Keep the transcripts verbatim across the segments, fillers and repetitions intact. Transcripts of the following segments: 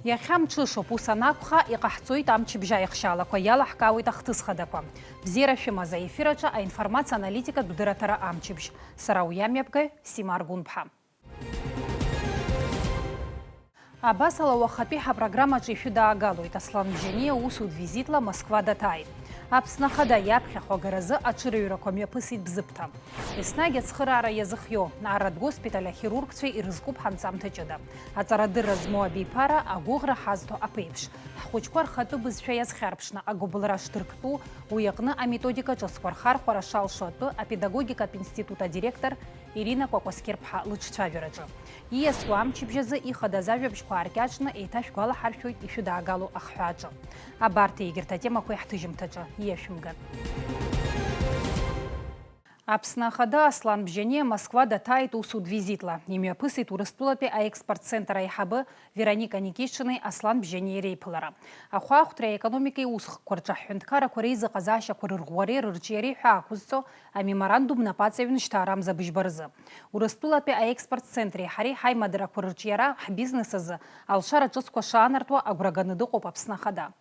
Иахьа мҽышоуп, ус анакәха, иҟаҳҵоит амчыбжь аихшьаалақәа, иалаҳкаауеит ахҭыс хадақәа. Бзиара шәымаз, аефир аҿы аинформациа аналитикатә дырраҭара амчыбжь. Сара уи амҩаԥгаҩ Сима Аргәынԥҳа. Абасала, уахатәи ҳапрограммаҿы ишәыдаагалоит, Аслан Бжьаниа усутә визитла Москва даҭааит. Аԥсны Ахада иаԥхьахә агаразы аҽырыҩрақәа мҩаԥысит Бзыԥҭа. Еснагь ацхыраара иазыхиоу арратә госпиталь ахирургцәа ирызкуп ҳанҵамҭа ҷыда. Аҵарадырра змоу абиԥара агәыӷра ҳазҭо аԥеиԥш, ҳхәыҷқәа рхатәы бызшәа иазхьарԥшны агәыбылра шдырктәу, уи аҟны аметодика ҿыцқәа рхархәара шалшо атәы апедагогикатә институт адиректор Ирина Кәакәасқьырԥҳа лыҿцәажәараҿы. Ииасуа амчыбжь азы ихадаз ажәабжьқәа ааркьаҿны еиҭашәгәалаҳаршәоит ишәыдаагало ахҳәааҿы. Абарҭ егьырҭ атемақәа иаҳҭыжьымҭаҿы иашәымган. Аԥсны Ахада Аслан Бжьаниа Москва даҭааит усутә визитла. Имҩаԥысит Урыстәылатәи аекспорт центр аиҳабы Вероника Никитшинеи Аслан Бжьаниеи реиԥылара. Ахәаахәҭреи аекономикеи усхкқәа рҿы ҳҳәынҭқаррақәа реизыҟазаашьақәа рырӷәӷәареи рырҿиареи ҳәаақәызҵо амеморандум напаҵаҩын шьҭа арамза быжьба рзы. Урыстәылатәи аекспорт центри ҳареи ҳаимадарақәа рырҿиара ҳбизнес азы алшара ҿыцқәа шаанартуа агәра ганы дыҟоуп Аԥсны Ахада.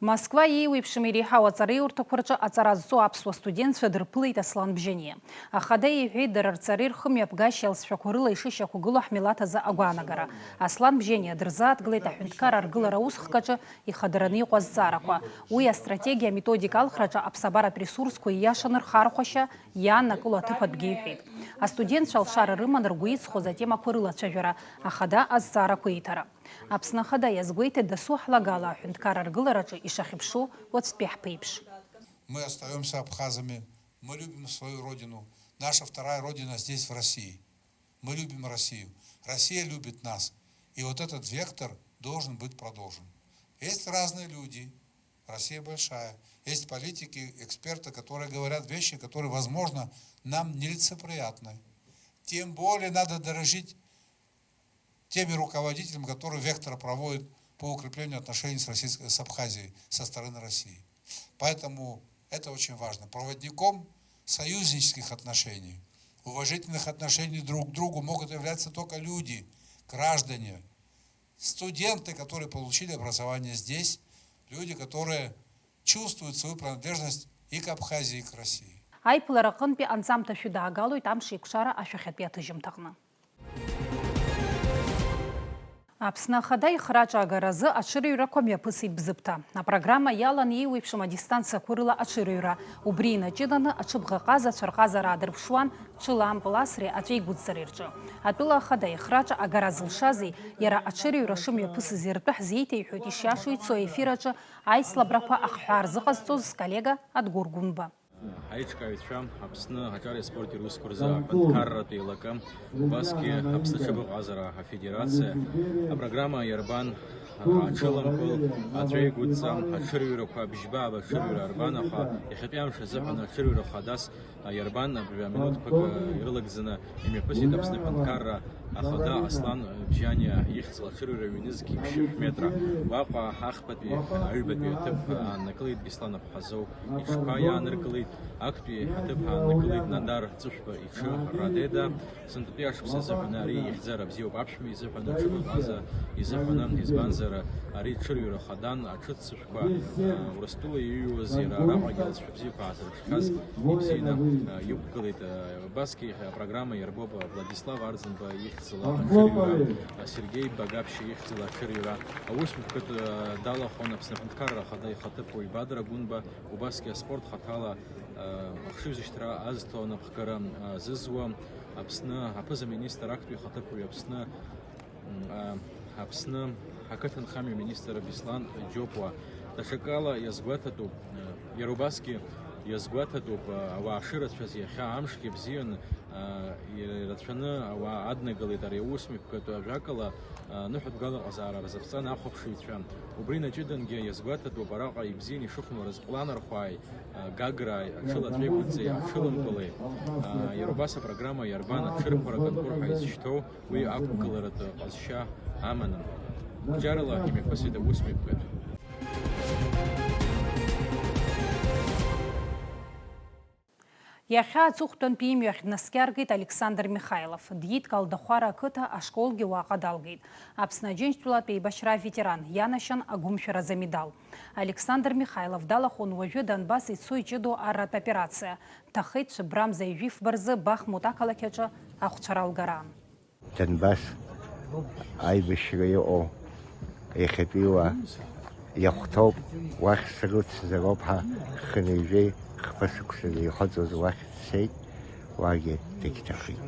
Москва еиуеиԥшым иреиҳау аҵараиурҭақәа рҿы аҵара зҵо аԥсуа студентцәа дырԥылеит Аслан Бжьаниа. Ахада иҳәеит, дара рҵареи рхымҩаԥгашьеи алҵшәақәа рыла ишышьақәгылоу ҳмилаҭ азы агәаанагара. Аслан Бжьаниа дырзааҭгылеит аҳәынҭқарра аргылара аусхк аҿы ихадараны иҟоу азҵаарақәа. Уи астратегиа аметодика алхраҿы аԥсабаратә ресурсқәа ииашаны рхархәашьа иааннакыло аҭыԥ атәгьы иҳәеит. Астудентцәа алшара рыман ргәы иҵхоз атемақәа рылацәажәара, Ахада азҵаарақәа иҭара. Аԥсны Ахада иазгәеиҭеит, дасу ҳлагала аҳәынҭқарра аргылараҿы ишахьыԥшу уаҵәтәи ҳԥеиԥш. Мы остаёмся абхазами, мы любим свою родину. Наша вторая родина здесь, в России. Мы любим Россию. Россия любит нас. И вот этот вектор должен быть продолжен. Есть разные люди. Россия большая. Есть политики, эксперты, которые говорят вещи, которые, возможно, нам нелицеприятны. Тем более надо дорожить теми руководителями, которые вектор проводят по укреплению отношений с Российской, с Абхазией со стороны России. Поэтому это очень важно. Проводником союзнических отношений, уважительных отношений друг к другу могут являться только люди, граждане, студенты, которые получили образование здесь, люди, которые чувствуют свою принадлежность и к Абхазии, и к России. Аиԥылара аҟынтәи анҵамҭа шәыдаагалоит амш еиқәшара ашәахьатәи аҭыжьымҭаҟны. Аԥсны Ахада ихраҿы агаразы аҽырыҩрақәа мҩаԥысит Бзыԥҭа. Апрограмма иалан еиуеиԥшым адистанциақәа рыла аҽырыҩра. Убри инаҷыданы аҽыбӷаҟазацәа рҟазара аадырԥшуан ҽыла ампыл асреи аҵәеигәыдҵареи рҿы. Атәыла Ахада ихраҿы агара зылшази иара аҽырыҩра шымҩаԥысызи ртәы ҳзеиҭеиҳәоит ишиашоу ицо аефир аҿы аицлабрақәа ахҳәаа рзыҟазҵоз сколлега Адгәыр Гәынба. Ҳаиҿкааҩцәа, Аԥсны аҿари аспорти русқәа рзы аҳәынҭқарратә еилакы, убасгьы Аԥсны аҽыбӷаҟазара афедерациа апрограмма иарбан аҽылампыл, аҵәеигәыдҵа, аҽырҩрақәа, бжьба аҽырҩра арбан, аха иахьатәи амш азыҳәан аҽырҩра хадас иарбан абри аминуҭқәак ирылагӡаны имҩаԥысит Аԥсны аҳәынҭқарра Ахада Аслан Бжьаниа ихьӡала аҽырҩра ҩнызқь ԥшьышә метра. Уаҟа ахԥатәи аҩбатәи аҭыԥ ааннакылеит Беслан Аԥҳазоу, иҽқәа иааныркылеит, актәи аҭыԥ ааннакылеит Надар Ҵышәба иҽы Радеда. Сынтәатәи ашықәс азыҳәан ари ихьӡара бзиоуп аԥшәма изыҳәан, аҽыбӷаҟаза изыҳәан, избанзар, ари ҽырҩра хадан, аҽыццышә Ҳәа, Урыстәыла иҩуаз иара араҟагьы алҵшәа бзиақәа аазырԥшхьаз ибзианы, а, иқәгылеит. А, убасгьы апрограмма иарбоуп, а, Владислав Арӡынба ихьӡала аҽырҩра, а, Сергеи Багаԥшьа ихьӡала аҽырҩра. Аусмҩаԥгатә, а, далахәын Аԥсны Аҳәынҭқарра Ахада ихаҭыԥуаҩ Бадра Гәынба, убасгьы аспорт хаҭала, а, ахшыҩзышьҭра азҭо анапхгара, а, зызуа Аԥсны аԥыза-министр актәи ихаҭыԥуаҩ Аԥсны М, а, Аԥсны ақыҭанхамҩа министр Беслан Џьопуа, даҽакала иазгәаҭатәуп, а, иара убасгьы иазгәаҭатәуп, а, ауаа шырацәаз иахьа амшгьы бзиан, а, ирацәаны ауаа аднагалеит ари аусмҩаԥгатә, ажәакала, а, аныҳәатә гәалаҟазаара рзаԥҵан ахәаԥшыҩцәа. Убри наҷыдангьы иазгәаҭатәуп араҟа ибзиан ишыхәмарыз ҟәланырхәааи, а, гаграаи, аҽылаҵәеигәыдҵеи, аҽылымпыли. А, иара убас апрограмма иарбан аҽырхәара конкур ҳәа изышьҭоу, Уи ақәгыларатә ҟазшьа аманы, қәҿиарала имҩаԥысит аусмҩаԥгатә. Иахьа аҵыхәтәантәи имҩахь днаскьаргеит Александр Михайлов. Диит Калдахәара ақыҭа ашколгьы уаҟа далгеит. Аԥсны Аџьынџьтәылатә еибашьра аветеран, ианашьан агәымшәаразы амедал. Александр Михайлов далахәын уажәы Донбасс ицо иҷыдоу арратә операциа. Дҭахеит шәыбрамза ҩажәи фба рзы Бахмут ақалақь аҿы ахәцәа ралгара. Донбасс аибашьра иҟоу иахьатәиуа иахәҭоуп, уахь срыцзароуп ҳәа хынҩажәеи хԥа шықәса иахыҵуаз уахь дцеит, уагьы дагьҭахеит.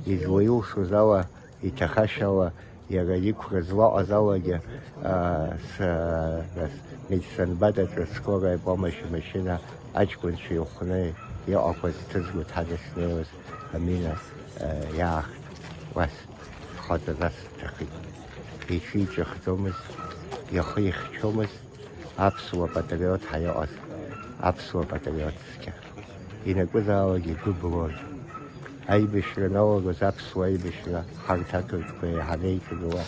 Излаилшоз ала, иҭахашьала, иара иқәра злаҟаз алагьы, аа, са-, нас медсанбат аҿы скорая помощь машьына аҷкәынцәа ихәны иҟақәаз ҭызго дҳадысныҩуаз амина, аа, иаахт. Уас хаҵарас дҭахеит. Иҽиҵәахӡомызт, ихы ихьчомызт, аԥсуа патриот ҳәа иҟаз, аԥсуа патриот цқьа. Инакәызаалак игәы былон. Аибашьра аналагоз аԥсуа аибашьра ҳарҭ ақырҭқәа еиҳаны еиҿагыло,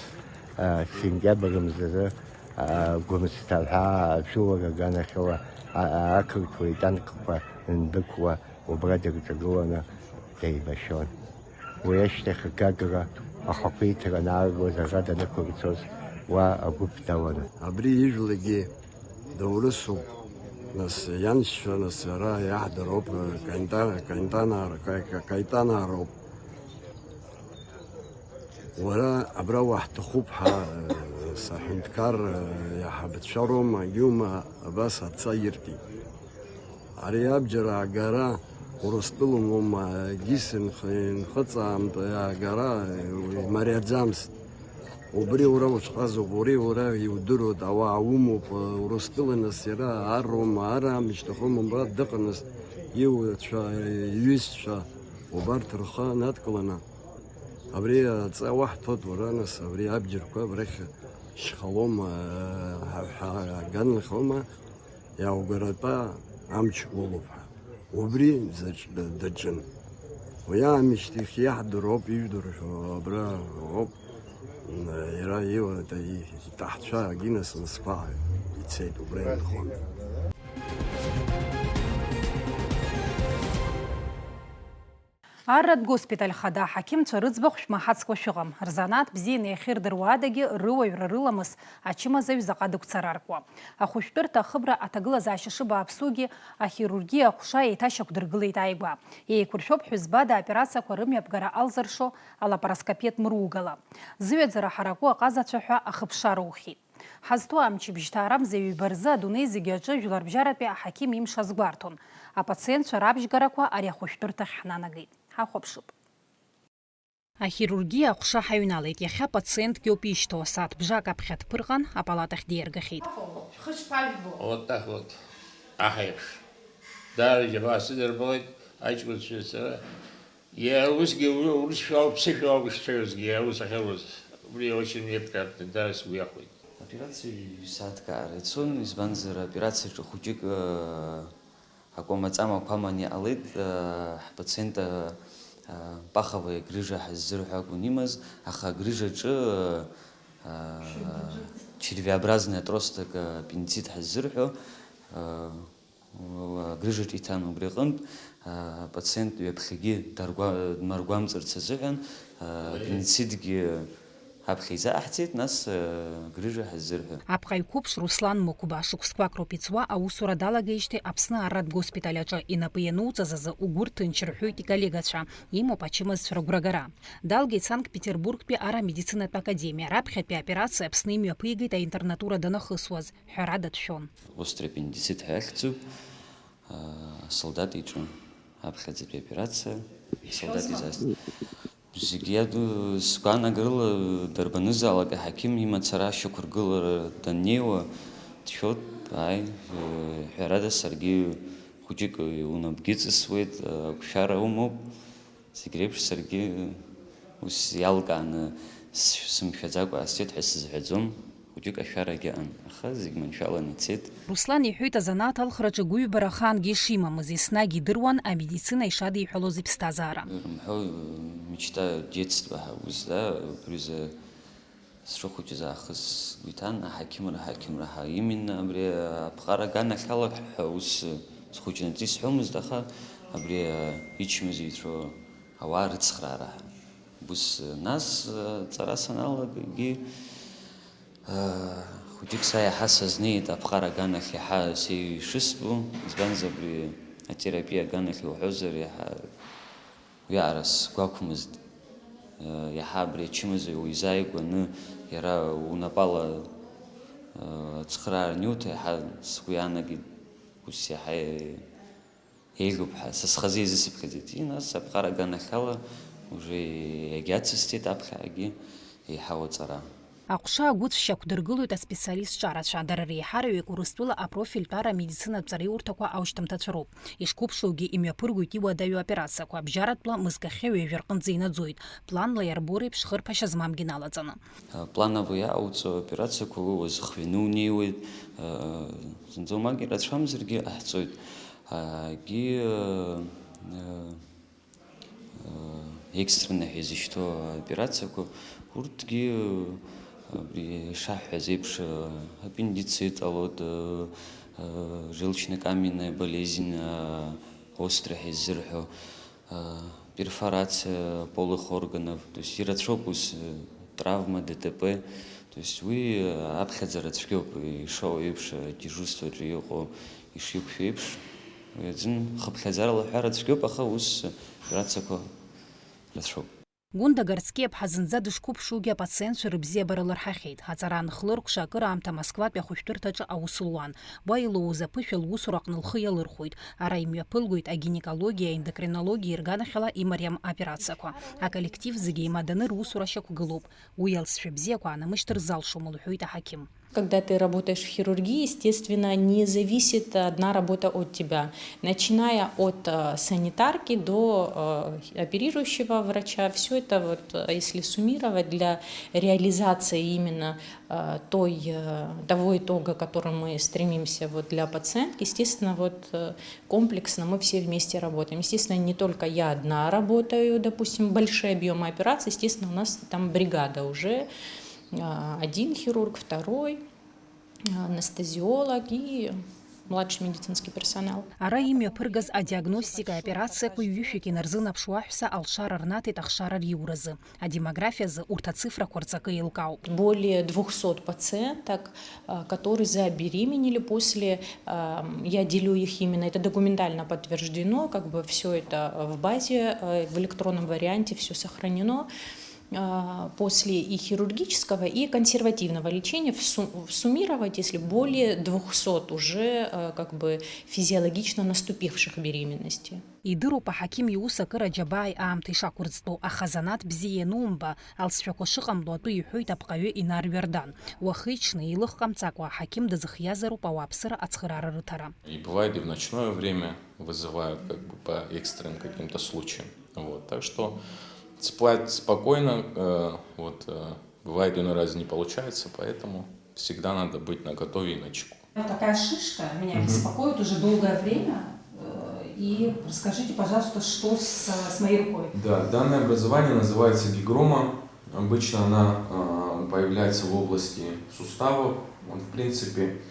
а, сентиабр мзазы, а, Гәымсҭа ҳәа ажәылара аганахьала, а, а, ақырҭуа итанкқәа ндәықәла убра дырҿагыланы деибашьон. Уи ашьҭахь Гагра ахақәиҭра анааргоз аӷа данықәырҵоз уа агәыԥ даланы. Абри ижәлагьы доурысуп, нас ианшьцәа, нас ара иаҳдароуп, Каинта-, Каинтанаа-, Каи-, Каи-, Каитанаа роуп. Уара абра уаҳҭахуп ҳәа, саҳәынҭқар иаҳабацәа роума, егьиума, абас адҵа ирҭеит. Ари абџьар аагара Урыстәылан ума, егьыс инх-, инхыҵаамтә аагара имариаӡамызт. Убри уара уҽхазоуп, ури уара иудыруеит, ауаа умоуп, Урыстәыла нас иара ар ума, ар амышьҭахь ума, убра дыҟан нас иуацәа, иҩызцәа, убарҭ рхы надкыланы. Абри аҵа уаҳҭоит уара, нас абри абџьарқәа абрахь шьхалома, ҳа, ҳа, аганахьома, иааугаратәа амч улоуп ҳәа. Убри заҵә-, даҿын. Уи аамышьҭахь иаҳдыруа ауп, ижәдыршәо абра ауп. Иара иуа-, иҭаҳцәа агинас насқәа ицеит, убра инхон. Арратә госпиталь хада аҳақьымцәа рыӡбахә шәмаҳацкәа шәыҟам. Рзанааҭ бзианы иахьырдыруа адагьы, рыуаҩра рыламыс ачымазаҩ заҟа дыгәцараркуа. Ахәышәтәырҭа ахыбра аҭагылазаашьа шыбааԥсугьы, ахирургиа аҟәша еиҭашьақәдыргылеит ааигәа. Еиқәыршәоуп ҳәызбада аоперациақәа рымҩаԥгара алзыршо алапароскопиатә мругала. Зыҩаӡара ҳараку аҟазацәа ҳәа ахыԥша роухьеит. Ҳазҭоу амчыбжь ҭаарамза ҩба рзы адунеи зегьы аҿы жәларбжьаратәи аҳақьым имш азгәарҭон. Апациентцәа рабжьгарақәа ари ахәышәтәырҭахь ҳнанагеит. Ҳахәаԥшып. Ахирургиа аҟәша ҳаҩналеит. Иахьа пациентк иоуп ишьҭоу, асааҭ бжак аԥхьа дԥырҟан, апалатахь диаргахьеит. Шәхы шԥажәбо? Вот так вот. Аҳ еиԥш. Даара џьабаа сыдырбалеит, аҷкәынцәа сара. Иара усгьы у-, урысшәа ауп, ԥсышәа ауп ишцәажәозгьы, иара ус ахьыруаз. Убри очень еиԥҟьартә, даара сгәы иахәеит. Аоперациа ҩ-, ҩ-сааҭк аара ицон, избанзар, аоперациаҿы хәыҷык, э, акәамаҵамақәа аман иҟалеит, э, ҳпациент, э, э, паховая грыжа ҳаззырҳәо акәын имаз, аха агрыжаҿы, э, э, червеобразный отросток, э, аппендицит ҳаззырҳәо, э, Агрыжаҿ иҭан убри аҟынтә, апациент ҩаԥхьагьы даргәа-, дмаргәамҵырц азыҳәан, аппендицитгьы аԥхьа изааҳҵеит, нас, агрыжа ҳаззырҳәа. Аԥҟаҩ қәыԥш Руслан Мықәба шықәсқәак роуп иҵуа аусура далагеижьҭеи Аԥсны арратә госпиталь аҿы инапы иануҵаз азы угәы рҭынч рҳәоит иколлегацәа, имоуп ачымазцәа рыгәрагара. Далгеит Санкт-Петербургтәи арамедицинатә академиа, раԥхьатәи аоперациа Аԥсны имҩаԥигеит аинтернатура данахысуаз. Ҳәарада дшәон. Острый аппендицит ҳәа иахьӡуп, аа, асолдат иҿы аԥхьаӡатәи аоперациа, асолдат изаст. Зегь иаду-, сгәаанагарыла, дарбанызаалак аҳақьым имацара ашьақәыргылара даннеиуа, дшәоит, ааи, э, ҳәарада, саргьы хәыҷык унапгьы ҵысуеит, э, агәшәара умоуп. Зегь реиԥш саргьы ус иалкааны сшәсымшәаӡакәа ҟасҵеит ҳәа сызҳәаӡом, хәыҷык ашәарагьы ыҟан, аха зегь маншәаланы ицеит. Руслан иҳәоит, азанааҭ алхраҿы гәыҩбара ахаангьы ишимамыз, еснагь идыруан амедицина ишадиҳәалоз иԥсҭазаара. Ирымҳәо, мечта детства ҳәа ус, да, убри азы Сшыхәыҷыз аахыс сгәы иҭан аҳақьымра, аҳақьымра ҳәа, именно абри аԥҟара аганахьала ҳәа ус схәыҷны исҳәомызт, аха абри, э, ичмазаҩцәоу ауаа рыцхраара ҳәа. Ус, э, нас, э, аҵара саналагагьы, э, хәыҷык са иаҳа сазнеит аԥҟара аганахь, иаҳа сеиҩ шыстәу, избанзар, абри атерапиа аганахь иуҳәозар, иаҳа уиаҟара сгәақәмызт. Э, иаҳа абри ачымазаҩ уизааигәаны иара унапала, э, ацхыраара аниуҭа, иаҳа сгәы иаанагеит, ус иаҳа еиӷьуп ҳәа, са схазы еизысыԥхьаӡеит. И нас аԥҟара аганахьала уже иагьацысҵеит аԥхьагьы еиҳау аҵара. Аҟәша агәыцә шьақәдыргылоит аспециалист ҿарацәа. Дара реиҳараҩык Урыстәыла апрофильтә ара амедицинатә ҵараиурҭақәа аушьҭымҭацәа роуп. Ишқәыԥшугьы имҩаԥыргоит иуадаҩу аоперациақәа. Абжьаратәла мызк ахьы ҩажәа рҟынӡа инаӡоит. Планла иарбоу реиԥш хырԥашьа змамгьы налаҵаны. Планово иаауҵо аоперациақәа уи уазыхҩаны унеиуеит. Зынӡа уамак ирацәамзаргьы ҟаҳҵоит. Егьи, экстренный ҳәа изышьҭоу аоперациақәа, урҭгьы, абри ишаҳҳәаз еиԥш, аппендицит ҟалоит, желчнокаменная болезнь, острый ҳәа иззырҳәо, перфорация полых органов, то есть ирацәоуп ус, травма, ДТП, то есть уи аԥхьаӡара цәгьоуп, ишоу еиԥш, адежурстваҿы иҟоу ишиқәшәо еиԥш, уи азын хыԥхьаӡарала аҳәара цәгьоуп, аха ус операциақәа рацәоуп. Гәында Гарцкиаԥҳа зынӡа дышқәыԥшугьы апациентцәа рыбзиабара лырҳахьеит. Аҵара анхлыркәша акыраамҭа Москватәи ахәышәтәырҭаҿы аус луан. Уа илоуз аԥышәа лусураҟны лхы иалырхәоит. Ара имҩаԥылгоит агинекологиа, аендокринологиа ирганахьала имариам аоперациақәа. Аколлектив зегьы еимаданы русура шьақәгылоуп. Уи алҵшәа бзиақәа аанамышьҭыр залшом, лҳәоит аҳақьым. Когда ты работаешь в хирургии, естественно, не зависит одна работа от тебя. Начиная от, э, санитарки до, э, оперирующего врача, всё это вот, э, если суммировать для реализации именно, э, той, э, того итога, к которому мы стремимся вот для пациентки, естественно, вот, э, комплексно мы все вместе работаем. Естественно, не только я одна работаю, допустим, большие объёмы операций, естественно, у нас там бригада уже, э, один хирург, второй, анестезиолог и младший медицинский персонал. Ара имҩаԥыргаз адиагностикатә операциақәа ҩышәак инарзынаԥшуа аҳәса алшара рнаҭеит ахшара риуразы. Адемографиазы урҭ ацифрақәа рҵакы еилкаауп. Более двухсот пациенток, э, которые забеременели после, э, я делю их именно, это документально подтверждено, как бы всё это в базе, э, в электронном варианте всё сохранено. А, после и хирургического, и консервативного лечения в су-, в суммировать, если более двухсот уже, э, как бы физиологично наступивших беременностей. Идыруп аҳақьым иус акыр аџьабааи аамҭа ишақәырӡтәу, аха занааҭ бзиа ианумба, алҵшәақәа шыҟамло атәы иҳәоит апҟаҩы Инар Ҩардан. Уахи-ҽни илых ҟамҵакәа аҳақьым дазыхиазароуп ауааԥсыра ацхыраара рыҭара. И бывает, и в ночное время вызывают как бы по экстренным каким-то случаям. Вот. Так что спать спокойно, э, вот, э, бывает, иной раз не получается, поэтому всегда надо быть наготове и начеку. Вот такая шишка меня беспокоит уже долгое время. Э, и расскажите, пожалуйста, что с, с моей рукой? Да, данное образование называется гигрома. Обычно она, э, появляется в области суставов. Вот, в принципе,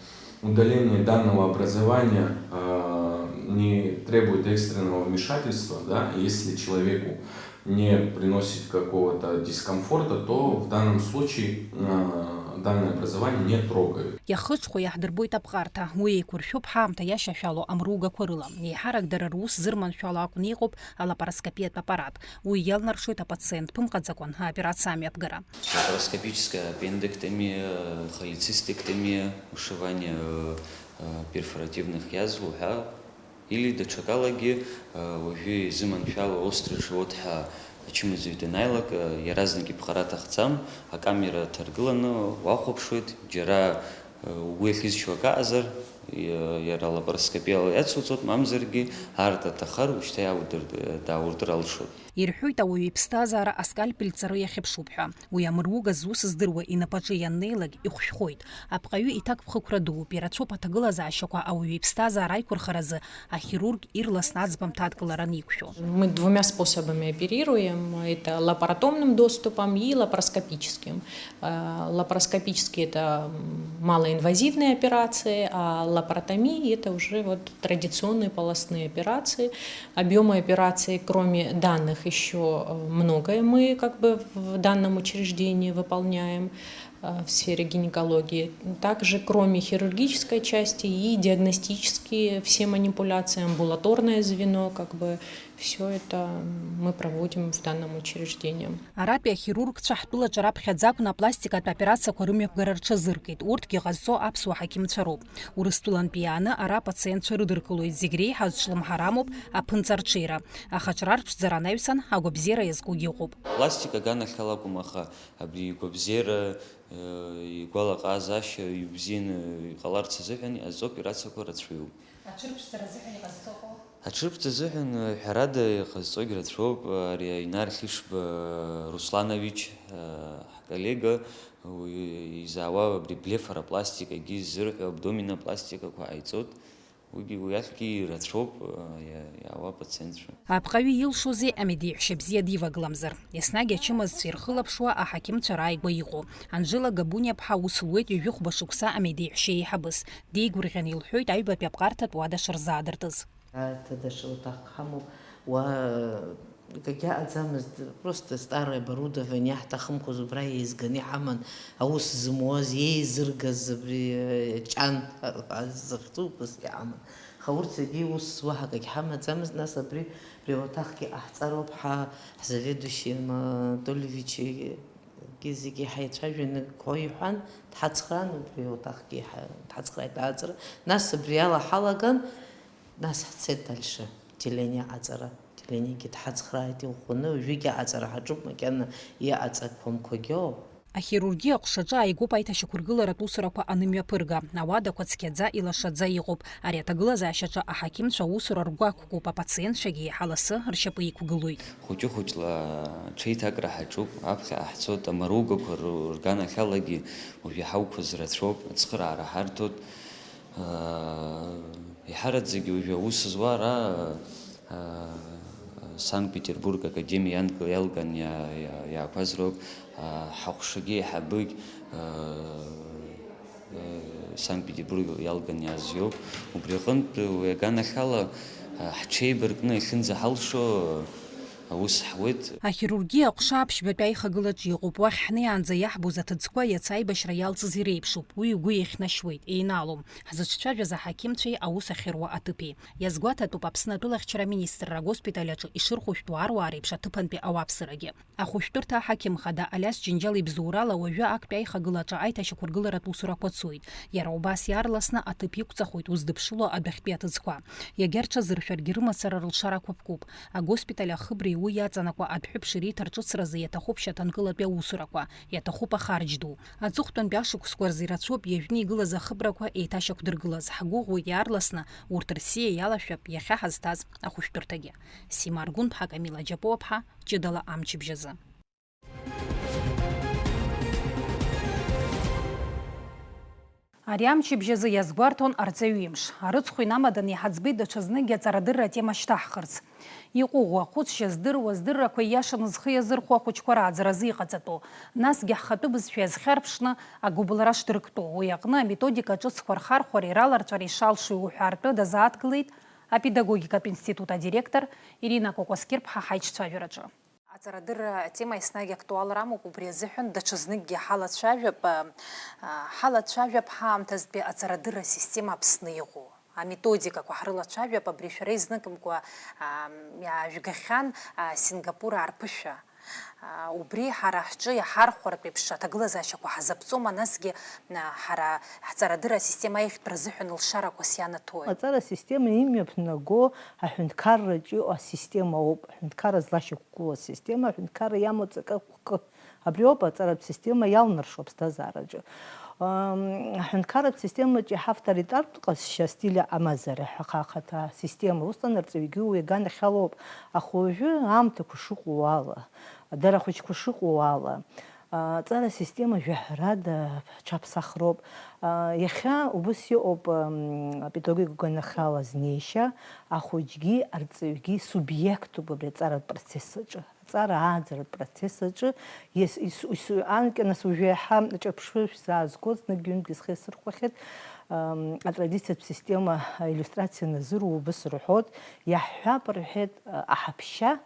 удаление данного образования, э, не требует экстренного вмешательства, да, если человеку не приносит какого-то дискомфорта, то в данном случае, э, данное образование не трогают. Иахыҽхәо иаҳдырбоит аԥҟарҭа, уи еиқәыршәуп ҳаамҭа иашьашәало амругақәа рыла. Еиҳарак дара рус зырманшәало акәны иҟоуп алапароскопиатә аппарат. Уи иалнаршоит апациент ԥымҟаӡакәан аоперациа амҩаԥгара. Лапароскопическая аппендэктомия, холецистэктомия, ушивание, э, э, перфоративных язв уҳәа, или даҽакалагьы, э, уажәы изыманшәало острый живот ҳәа ачымазаҩ данааилак, э, иаразнак иԥҟара аҭахӡам, акамера ҭаргыланы уахәаԥшуеит, џьара, э, угәы иахьызшьуа акы аҟазар, иа-, иара лапароскопиала иацуҵоит, мамзаргьы арҭ аҭахар, ушьҭа иааудыр-, даауртыр алшоит. Ирҳәоит, ауаҩы иԥсҭазаара аскальпель ҵара иахьыԥшуп ҳәа. Уи амыруга зус здыруа инапаҿы ианнеилак, ихәшәхоит. Апҟаҩы иҭакԥхықәра дууп, ирацәоуп аҭагылазаашьақәа ауаҩы иԥсҭазаара аиқәырхаразы ахирург ирласны аӡбамҭа адкылара аниқәшәо. Мы двумя способами оперируем. Это лапаротомным доступом и лапароскопическим. Э, лапароскопические — это, м, малоинвазивные операции, а лапаротомии — это уже вот традиционные полостные операции. Объёмы операций, кроме данных, ещё, э, многое мы как бы в данном учреждении выполняем, э, в сфере гинекологии. Также, кроме хирургической части, и диагностические все манипуляции, амбулаторное звено, как бы всё это мы проводим в данном учреждении. Аратәи ахирургцәа ҳтәылаҿы раԥхьаӡа акәны апластикатә операциақәа рымҩаԥгара рҽазыркит. Урҭгьы ҟазҵо аԥсуа ҳақьымцәа роуп. Урыстәылантәи иааны ара апациентцәа рыдыркылоит, зегь реиҳа зҿлымҳара амоуп аԥынҵа рҽеира. Аха аҿра рԥшӡара анаҩсан, агәабзиара иазкугьы ыҟоуп. Пластик аганахьала акәым, аха абри игәабзиара, э, игәалаҟазаашьа ибзианы иҟаларц азыҳәан иҟазҵо аоперациақәа рацәаҩуп. Аҽырԥшӡара азыҳәан иҟазҵо ыҟоу? Аҽырԥшӡа азыҳәан, э, ҳәарада, иҟазҵогь рацәоуп. Ари Инар Хьышба Русланович, э, ҳколлега, уи изаауа абри блефаропластикагьы изырҳәо абдоминопластикақәа ҟаиҵоит. Уигьы уи ахьгьы ирацәоуп, э, иа-, иаауа апациентцәа. Апҟаҩы илшозеи, амедеиҳәшьа бзиа дивагыламзар? Еснагь ачымазцәа ирхылаԥшуа аҳақьымцәа рааигәа иҟоу Анжела Габуниаԥҳа аус луеит ҩажәи хәба шықәса амедеиҳәшьа еиҳабыс. Деигәырӷьаны илҳәоит аҩбатәи аԥҟарҭатә уада шырзаадыртыз. Аҭада шылҭаххамоу уа акагьы аӡамызт, просто старое оборудование ҳҭахымхоз убра еизганы иҳаман, аус зымуаз, еизыргаз абри, э, ҷан ҳәа зыхьӡу убасгьы ҳаман. Аха урҭ зегьы ус уаҳа акагь ҳамаӡамызт, нас абри, абри ауаҭахгьы ҟаҳҵароуп ҳа, ҳзаведующие Анатолий Ильич-гьы зегьы ҳаицәажәаны қәа иҳәан, дҳацхраан, убри ауаҭахгьы ҳа-, дҳацхрааит ааҵра. Нас абри ала ҳалаган, Нас ҳцеит дальше, отделение аҟаҵара. Отделениегьы дҳацхрааит иӷәӷәаны, уажәыгьы аҟаҵара ҳаҿуп, макьана иҟаҵақәамқәагьы ауп. Ахирургиа аҟәшаҿы ааигәоуп аиҭашьақәыргыларатә усурақәа анымҩаԥырга. Ауадақәа цқьаӡа, илашаӡа иҟоуп. Ари аҭагылазаашьаҿы аҳақьымцәа аусура ргәы ақәкуп, апациентцәагьы еиҳа ласы ршьапы иқәгылоит. Хәыҷы-хәыҷла аҽеиҭакра ҳаҿуп, аԥхьаҟа ҳцоит, амаругақәа рганахьалагьы уажә иҳауқәаз рацәоуп, ацхыраара ҳарҭоит. Еиҳараӡагьы уажәы аус зуа ара, Санкт-Петербург академиа ианк-, иалган иа-, иа-, иаақәаз роуп, ҳаҟәшагьы еиҳабыгь, Санкт-Петербург иалган иааз иоуп. Убри аҟынтә уи аганахьала, ҳҽеибаркны иахьынӡаҳалшо аус ҳуеит. Ахирургиа аҟәша аԥшьбатәи аихагылаҿы иҟоуп. Уахь ҳнеиаанӡа иаҳбоз аҭыӡқәа иацы аибашьра иалҵыз иреиԥшуп. Уи угәы иахьнашьуеит, еинаалом. Ҳзыцәцәажәаз аҳақьымцәеи аус ахьыруа аҭыԥи. Иазгәаҭатәуп Аԥсны атәылахьчара аминистрра агоспиталь аҿы ишырхәышәтәу аруаа реиԥш аҭыԥантәи ауааԥсырагьы. Ахәышәтәырҭа аҳақьымхада Алиас Џьынџьал ибзоурала уажәы актәи аихагылаҿы аиҭашьақәыргыларатә усурақәа цоит. Иара убас иаарласны аҭыԥ иқәҵахоит уздыԥшыло адәахьтәи аҭыӡқәа. Иагьа рҽазыршәаргьы рымацара рылшарақәа ԥкуп. Агоспиталь ахыбреи уи иаҵанакуа адәҳәыԥши реиҭарҿыцразы иаҭахуп шьаҭанкылатәи аусурақәа, иаҭахуп ахарџь ду. Аҵыхәтәантәи ашықәсқәа рзы ирацәоуп ҩажәи игылаз ахыбрақәа еиҭашьақәдыргылаз. Ҳгәыӷуеит иаарласны урҭ рсиа иалашәап иахьа ҳазҭаз ахәышәтәырҭагьы. Сима Аргәынԥҳа, Камила Џьапуаԥҳа, ҷыдала амчыбжь азы. Ари амчыбжь азы иазгәарҭон арҵаҩы имш. Арыцхә инамаданы иҳаӡбеит даҽазныкгьы аҵарадырра атема шьҭаҳхырц. Иҟәыӷоу ахәыцшьа здыруа, здыррақәа ииашаны зхы иазырхәо ахәыҷқәа рааӡаразы иҟаҵатәу, насгьы ҳхатәы бызшәа иазхьарԥшны агәыбылра шдырктәу, уи аҟны аметодика ҿыцқәа рхархәареи раларҵәареи шалшоу иуҳәартә дазааҭгылеит апедагогикатә институт адиректор Ирина Кәакәасқьырԥҳа ҳаиҿцәажәараҿы. Аҵарадырра атема еснагь актуалра амоуп, убри азыҳәан даҽазныкгьы ҳалацәажәап, а, ҳалацәажәап ҳаамҭазтәи аҵарадырра асистема Аԥсны иҟоу аметодикақәа ҳрылацәажәап, абри шәара изныкымкәа, а, иаажәгахьан, а, Сингапур аарԥышәа. А, убри ҳара ҳҿы иҳархәартә еиԥш аҭагылазаашьақәа ҳазаԥҵома, насгьы, а, ҳара ҳҵарадырра асистема аиӷьтәра азыҳәан лшарақәас ианаҭои? Аҵара асистема имҩаԥнаго аҳәынҭқарраҿы иҟоу асистема ауп, аҳәынҭқарра злашьақәгылоу асистема, аҳәынҭқарра иамоу аҵакы хкы. Абри ауп аҵаратә система иалнаршо аԥсҭазаараҿы. Ам, аҳәынҭқарратә системаҿы иаҳа авторитартә ҟазшьа, стиль амазара ҳәа ахаҭа система, усҟан арҵаҩгьы уи аганахьала ауп. Аха уажәы аамҭақәа шыҟоу ала, дара ахәыҷқәа шыҟоу ала, а, аҵара система жәаҳәарада аҽаԥсахроуп. А, иахьа убыс иҟоуп, ам, апедагогика аганахьала знеишьа, ахәыҷгьы арҵаҩгьы субиектуп абри аҵаратә процесс аҿы. Аҵара ааӡаратә процесс аҿы иас-, ис-, ис-, анкьа нас уажәы иаҳа аҿырԥшышә заазгоз, знык-ҩынтә схы иасырхәахьеит, ам, атрадициатә система аиллиустрациа назыруа убыс рҳәоит, иаҳҳәап рҳәеит, а, аҳаԥшьа,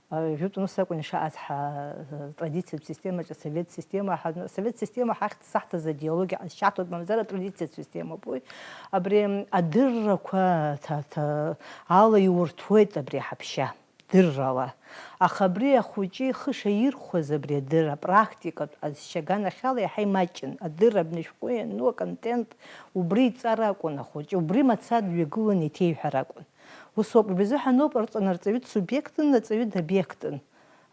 а, жәытә нус акәын ишааз ҳа-, традициатә системаҿы асовет система, ҳа-, асовет система ҳахьӡ-сахьҭаз адиалоги ҟазшьаҭоуп, мамзар атрадициатә системоуп уи. Абри адыррақәа ҭа-, ҭа-, ала иурҭәуеит абри аҳаԥшьа. Дыррала. Аха абри ахәыҷы ихы шаирхәаз абри адырра, апрактикатә ҟазшьа аганахьала иаҳа имаҷын. Адырра абни ашәҟәы иану аконтент убри иҵар акәын ахәыҷы, убри мацара дҩагыланы иҭеиҳәар акәын. Ус ауп, убри азыҳәан ауп арҵан-, арҵаҩы дсубиектын, аҵаҩы добиектын.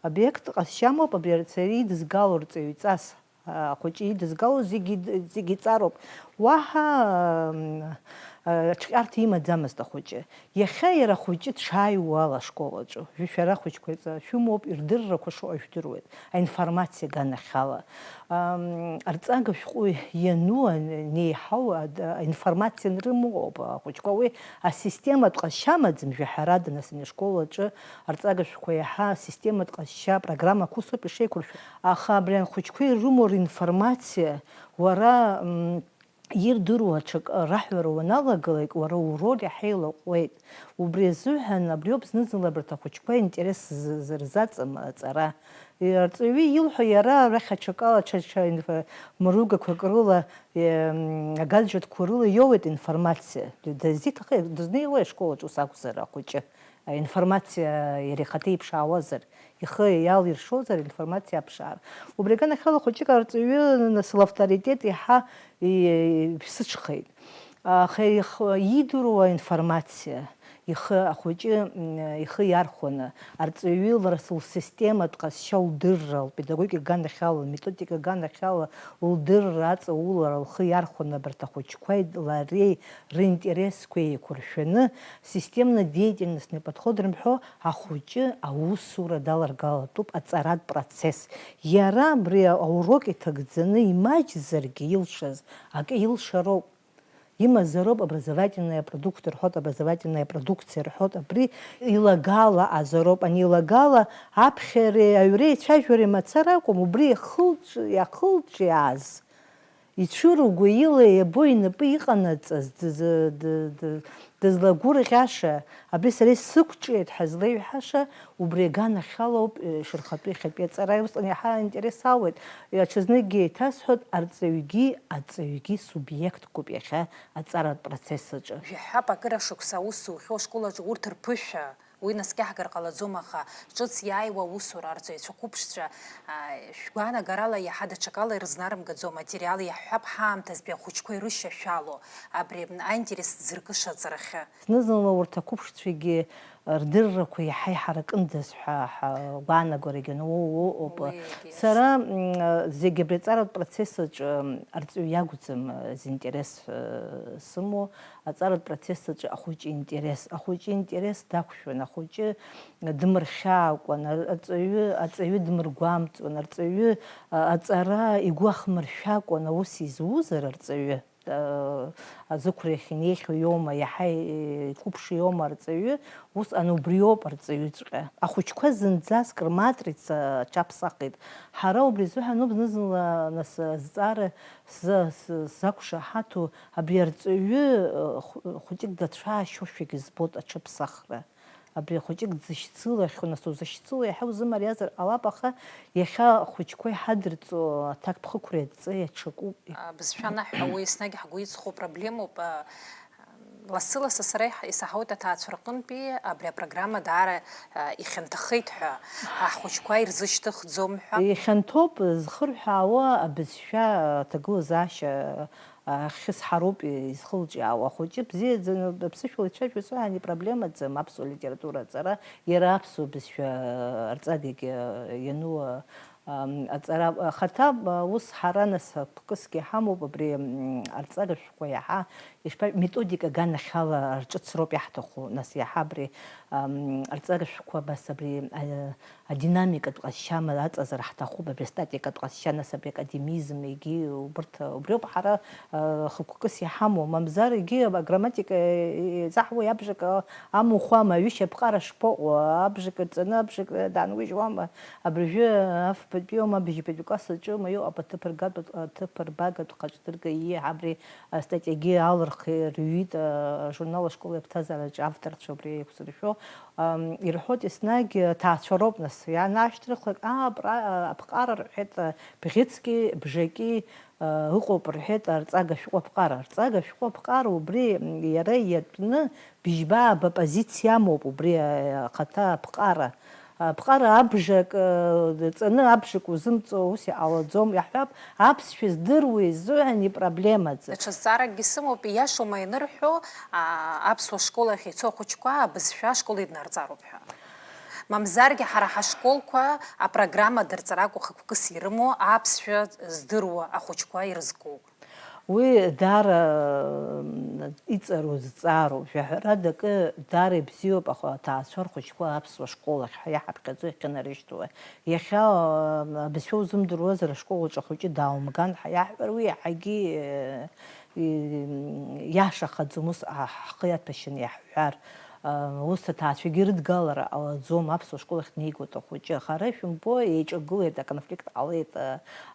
Обиект ҟазшьамоуп абри арҵаҩы идызгало арҵаҩы иҵас. Ахәыҷы идызгало зегьы, зегьы иҵароуп. Уаҳа, м, а, ҽҟьарҭа имаӡамызт ахәыҷы. Иахьа иара ахәыҷы дшааиуа ала ашкол аҿы, шәара ахәыҷқәа иҵа-, шәымоуп, ирдыррақәа шыҟоу жәдыруеит, аинформациа аганахьала. Ам, арҵага шәҟәы иану, ан-, анеиҳау, ад-, аинформациа анрымоу ауп ахәыҷқәа. Уи асистематә ҟазшьа амаӡам, жәаҳәарада, нас, ани ашкол аҿы арҵага шәҟәқәа иаҳа асистематә ҟазшьа программақәа усоуп ишеиқәыршәо. Аха абри анхәыҷқәа ирымоу ринформациа, уара, м, ирдыруа аҽак раҳәара уаналагалак, уара уроль иаҳа илаҟәуеит. Убри азыҳәан, абриоуп зны-зынла абарҭ ахәыҷқәа интерес з-, зырзаҵам аҵара. Арҵаҩы илҳәо иара арахь аҽакала, ҽа, ҽа инф-, мыругақәак рыла, ем, агаджетқәа рыла иоуеит информациа. Дызиҭахи, дызнеиуеи ашкол аҿы ус акәзар ахәыҷы? Аинформациа иара ихаҭа иԥшаауазар, ихы иалиршозар, информациа аԥшаара. Убри аганахьала хәыҷык арҵаҩы, нас, лавторитет иаҳа и-, иԥсыҽхеит. Аха их-, иидыруа информациа, ихы ахәыҷы, м, ихы иархәаны, арҵаҩы лара лсистематә ҟазшьа лдырра, лпедагогика аганахьала, лметодика аганахьала лдырра, аҵаулара лхы иархәаны абарҭ ахәыҷқәеи лареи ринтересқәа еиқәыршәаны, системно-деятельностный подход рымҳәо ахәыҷы аусура даларгалатәуп, аҵаратә процесс. Иара абри аурок иҭагӡаны имаҷзаргьы илшаз акы илшароуп. Имазароуп образовательная продукция рҳәоит, образовательная продукция рҳәоит, абри илагала азароуп, ани илагала аԥхьареи аҩреи ацәажәареи мацара акәым, убри иахылҿ-, иахылҿиааз. Ицәыруго ила иабо инапы иҟанаҵаз, дызы-, ды-, ды-, дызлагәырӷьаша, абри сара исықәҿиеит ҳәа злеиҳәаша, убри аганахьалоуп, э, шырхатәу иахьатәи аҵара. Усҟан иаҳа аинтерес ауеит. Иа-, аҽазныкгьы еиҭасҳәоит, арҵаҩгьы, аҵаҩгьы субиектқәоуп иахьа аҵаратә процесс аҿы. Жәаҳәап акыра шықәса аус зухьоу ашкол аҿы урҭ рԥышәа, уи наскьаҳгар ҟалаӡом, аха ҿыц иааиуа аусура арҵаҩцәа қәыԥшцәа, а, шәгәаанагарала иаҳа даҽакала ирызнарымгаӡо аматериал иаҳҳәап, ҳаамҭазтәи ахәыҷқәа ирышьашәало абри аинтерес зыркыша аҵарахьы. Зны-зынла урҭ ақәыԥшцәагьы рдыррақәа иаҳа иҳаракындаз ҳәа ҳгәаанагарагьы ану-, у-, у-, ыҟоуп. Уигьы Сара, м, зегьы абри аҵаратә процесс аҿы, м, арҵаҩы иакәӡам, э, зинтерес, э, сымоу, аҵаратә процесс аҿы ахәыҷы интерес, ахәыҷы интерес дақәшәон, ахәыҷы дмырхьаакәан, ар-, аҵаҩы, аҵаҩы дмыргәамҵуан, арҵаҩы, а, аҵара игәы ахмыршәакәан аус изуз арҵаҩы, а, азықәра иахь инеихьоу иоума, иаҳа иқәыԥши иоума арҵаҩы, усҟан убриоуп арҵаҩыҵәҟьа. Ахәыҷқәа зынӡаск рматрица аҽаԥсахит. Ҳара убри азыҳәан ауп зны-зынла, нас, азҵаара сза-, с-, сзақәшаҳаҭу, абри арҵаҩы, э, хә-, хәыҷык дацәаашьошәагьы збоит аҽыԥсахра. Абри ахәыҷык дзышьцылахьоу, нас узышьцыло иаҳа узымариазар ҟалап, аха иахьа ахәыҷқәа иҳадырҵо аҭакԥхықәреи адҵеи аҽакуп. А, бызшәа анаҳәа, уи еснагь ҳгәы иҵхо проблемоуп. А, лассы-лассы сара иҳ-, исаҳауеит аҭаацәа рҟынтәи абри апрограмма даара, а, ихьанҭахеит ҳәа, аҳхәыҷқәа ирзышьҭыхӡом ҳәа. Ихьанҭоуп зхырҳәаауа абызшәа аҭагылазаашьа ахьысҳароуп изхылҿиаауа. Ахәыҷы бзиаӡаны аԥсышәала ицәажәо сҳәан, ипроблемаӡам аԥсуа литература аҵара, иара аԥсуа бызшәа арҵагагьы иану Ам, аҵара, ахаҭа, а, ус ҳара, нас, ԥкысгьы ҳамоуп, абри, м, арҵага шәҟәқәа иаҳа, ишԥа-, методика аганахьала рҿыцроуп иаҳҭаху, нас, иаҳа абри, ам, арҵага шәҟәқәа, абас абри, а, адинамикатә ҟазшьа ма-, аҵазар ҳҭахуп, абри астатикатә ҟазшьа, нас, абри академизм, егьи убырҭ, убриоуп ҳара, а, хықәкыс иҳамоу, мамзар егьи аграмматика, е-, е-, еизаҳуеи абжак, а, амухуама, аҩышьа аԥҟара шԥаҟоу, абжак рҵаны абжак даангәыжьуама? Абыржәы афбатәиоума, абжьбатәи класс аҿы, ма иҟоуп аҭыԥ ргатә, аҭыԥ рбагатә хаҿдырга, ииҳа абри астатиагьы алырхи-, рҩит, ажурнал Ашкол аԥҭазаараҿы авторцәа убри еиқәзыршәо. Ам, ирҳәоит еснагь, аҭаацәа роуп, нас, ианаашьҭрыхлак, аа, апра-, аԥҟара рҳәеит, бӷьыцки, бжаки, а, ыҟоуп рҳәеит арҵага шәҟәы аԥҟара. Арҵага шәҟәы аԥҟара убри, м, иара иатәны быжьба-ааба позициа амоуп убри, а, ахаҭа аԥҟара. Аԥҟара абжак, а, ҵаны абжак узымҵо ус иҟалаӡом. Иаҳҳәап, аԥсшәа здыруа изыҳәан ипроблемаӡам. Даҽа зҵааракгьы сымоуп, ииашоума ианырҳәо, а, аԥсуа школ ахь ицо ахәыҷқәа абызшәа ашкол иднарҵароуп ҳәа? Мамзаргьы ҳара ҳашколқәа апрограмма дырҵаракәа хықәкыс ирымоу аԥсшәа здыруа ахәыҷқәа ирызку. Уи даара, м, иҵару зҵаару, жәаҳәарада акы даара ибзиоуп, аха аҭаацәа рхәыҷқәа аԥсуа школ ахь ҳа иаҳаԥхьаӡо иахьынарышьҭуа. Иахьа, м, абызшәа узымдыруазар, ашкол аҿы ахәыҷы дааумган ҳәа иаҳҳәар, уи иаҳагьы, э, и-, м, иашахаӡом, ус ҳа-, ҳхы иаҭәашьаны иаҳҳәар. Ус аҭаацәагьы рыдгалара ҟалаӡом, аԥсуа школ ахь днеигоит ахәыҷы. Аха ара шәымбо, еиҿагылеит, аконфликт ҟалеит.